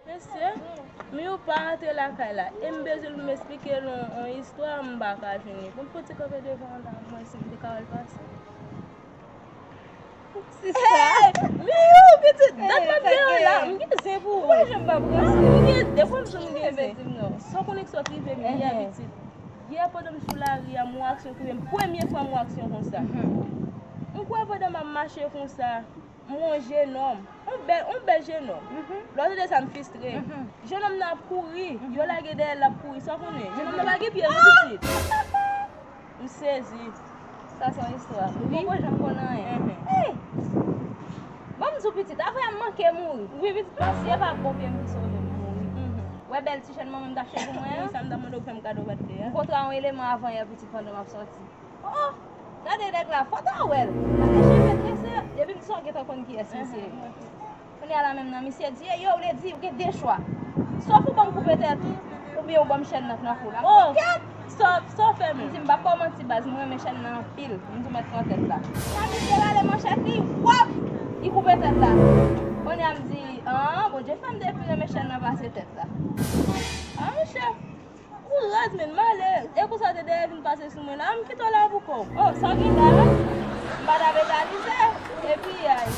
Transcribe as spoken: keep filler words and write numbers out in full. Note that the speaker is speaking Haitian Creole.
Mesye, Miyou pa rantre lakay la. E m bezwen l pou m esplike l yon, yon istwa, m pa ka jwenn li. Bon, pou ti kanpe devan an la, mwen si m te ka wè l pase. Sista. Hey, Miyou, pitit, dat m ap veye w la. M gen zen pou ou. Mwen, jan m p ap ranse. M gen, de fwa m sou m gen zen. Sa w konnen ki sot rive m yè, pitit. Yè, pandan m sou lari a, m wè aksyon ki rive m. Premye fwa m wè aksyon konsa. M kwè pandan m ap mache konsa, m wè yon jenòm. Yon bèl, yon bèl jenòm. Lè w tande sa, m fistre. Jenòm nan ap kouri. Yo lage dèyè l, l ap kouri. Sa w konnen? Jenòm nan pa gen pye, non, pitit. M sezi. Sa se yon istwa. Ou poko janm konn anyen. Hey! Bon, m di w pitit, avè a m manke mouri. Wi, pitit. Si e pa bon pye m ki sove m mouri. Wè bèl ti chèn manman m t achte pou mwen an? Wi, sa m ta mande w fè m kado pa t de a. M kontre a yon eleman avan yè pitit pandan m ap sòti. Oh! Gade nèg la, fò ta wè l. Gade cheve trese, depi m di sa w gentan konn kiyès misye ye. Kounye a la menm nan, misye di, "Yo, w vle di, w gen de chwa. Sòf ou ban m koupe tèt ou, oubyen w ban m chèn nan k nan kou la." Oh! Kèt! Sòf, sòf fè menm. M di, "M p ap ba w manti, baz, m renmen chèn nan anpil." M di, "W mèt pran tèt la." Sa misye rale manchèt li, wòp! Li koupe tèt la. Kounye a m di, "An, Bondye fè m depi renmen chèn nan pase tèt la." Ah, monchè. Ou raz, men, malè. E konsa te dèyè vin pase sou mwen la, m kite w la pou kò w. Oh, sa w gen la, a? M pa t ap egalize. Epi, ay.